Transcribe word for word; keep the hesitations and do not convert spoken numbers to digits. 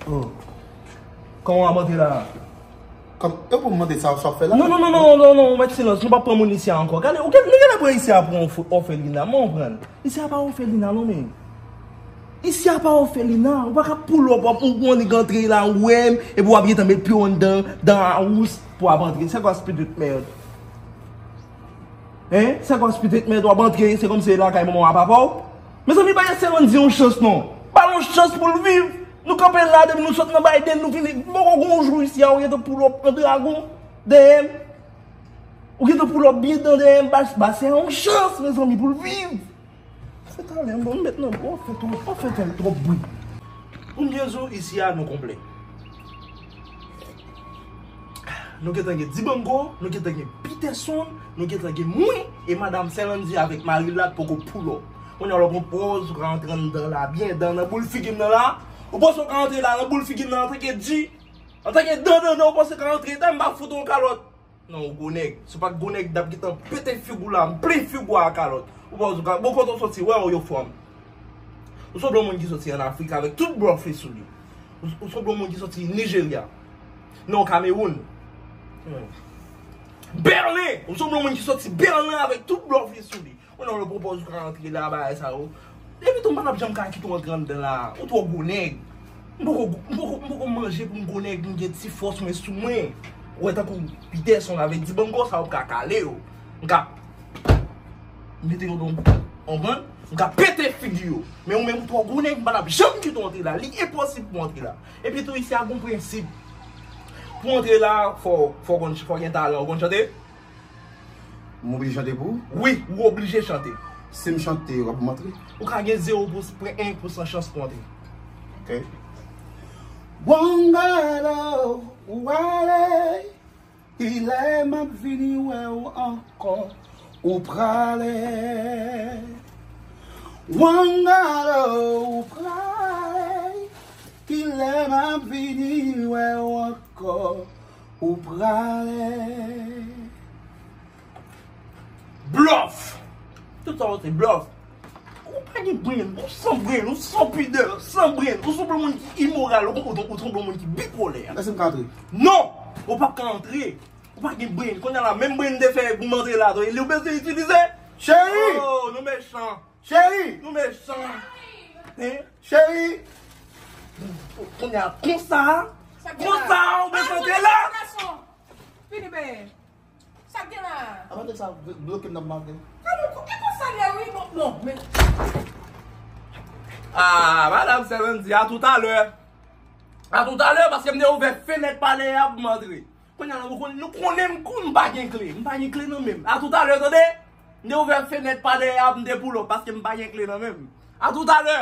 Oh. Kòman w ap antre la a? Kòm, e pou m mande sa, sa w fè la? Non, non, non, non, non, non, mèt silans. Nou p ap pran moun isi a ankò. Gade, ou gen, nou genlè pran isi a pou yon fo- òfelina. Mwen konprann. Isi a pa òfelina, non, men. Isi a pa òfelina. Ou pa ka pull up, w ap ou konnen antre la, ou wè m, epi w ap gentan met pye w anndan, dan a wous pou w ap antre. Se kwa spirit mèd? Hein? Se kwa spirit mèd w ap antre, se kòmsi se lakay manman w a papa w? Mezanmi, bay Selendy yon chans, non. Ba l yon chans pou l viv. Nou kanpe la depi nou sot nan Biden, nou vini. Poko gon jou isi a, ou gentan pull up an dragon dèyè m. Ou gentan pull up byen dan dèyè m. Ba, ba se yon chans, mezanmi, pou l viv. Se talè, m bon, m met nan bon, fè twòp, pa fè twòp bri. Pou m byen di w, isi a, nou konplè. Nou gentan gen Dibango, nou gentan gen Peterson, nou gentan gen mwen, e madanm Selendy avèk mari l la poko pull up. Kounye a w ap pran pòz, ou ka antre anndan la, byen dan nan boul figi m nan la. Ou panse w ka antre la, nan boul figi m nan, antanke di, antanke dan nan, nan, ou panse w ka antre, ta m pa fout ou yon kalòt. Non, ou gwo nèg. Si w pa t gwo nèg, m t ap gentan pete figi w la, m plen figi w a kalòt. Ou panse w ka, bon, kote w soti, wè w yo fò m. Ou sanble yon moun ki soti ann Afrik avèk tout blòf li sou li. Ou, ou sanble yon moun ki soti Nijerya. Non, Kamewoun. Hmm. Bèlen! Ou sanble yon moun ki soti Bèlen avèk tout blòf li sou li. Ou nan le pwopòz ou ka antre la, bagay sa yo. Epi tou, m pa t ap janm ka kite w antre anndan la. Ou twò gwo nèg. M poko, m poko, m poko manje pou m gwo nèg, m gen ti fòs mwen sou mwen. Ou wè tankou Peterson avèk Dibango sa yo ka kale yo. M ka mete yo nan, konprann? M ka pete figi yo. Men ou menm ou twò gwo nèg, m pa t ap janm kite w antre la. Li enposib pou w antre la. Epi tou, isi a gon prensip. Pou w antre la, fò, fò konn, fò gen talan. Ou konn chante? M oblije chante pou ou? Wi, ou oblije chante. Si m chante, w ap antre? Ou ka gen zewo pwen en pousan chans pou antre. Ok. Wangalo, ou ale. Kilè m ap vini wè w ankò? Ou prale. Wangalo, ou prale. Kilè m ap vini wè w ankò? Ou prale. Blòf! Tout sa yo se blòf. Ou pa gen brenn, ou san brenn, ou san pidè, san brenn. Ou sanble moun ki imoral, ou, ou, ou sanble moun ki bipolè. Lèse m ka antre. Non! Ou p ap ka antre. Ou pa gen brenn. Kounye a la, menm brenn m te fè pou m antre la, tou, li ou bezwen itilize? Cheri! Oh, nou mechan. Cheri! Nou mechan. Hein? Cheri! Kounye a, konsa, konsa, ou bezwen antre la? Fini, ben. Sa k gen la? Apa de sa, bloke m nan maten. Sa nou, e konsa l ye, wi, bon, bon, men. Ah, madanm Selendy, a toutalè. A toutalè, paske m te ouvè fenèt pa dèyè a pou m antre. Kounye a la, nou konnen, nou konnen m, m pa gen kle. M pa gen kle nan men m. A toutalè, tande. M te ouvè fenèt pa dèyè a pou m te pull up, paske m pa gen kle nan men m. A toutalè.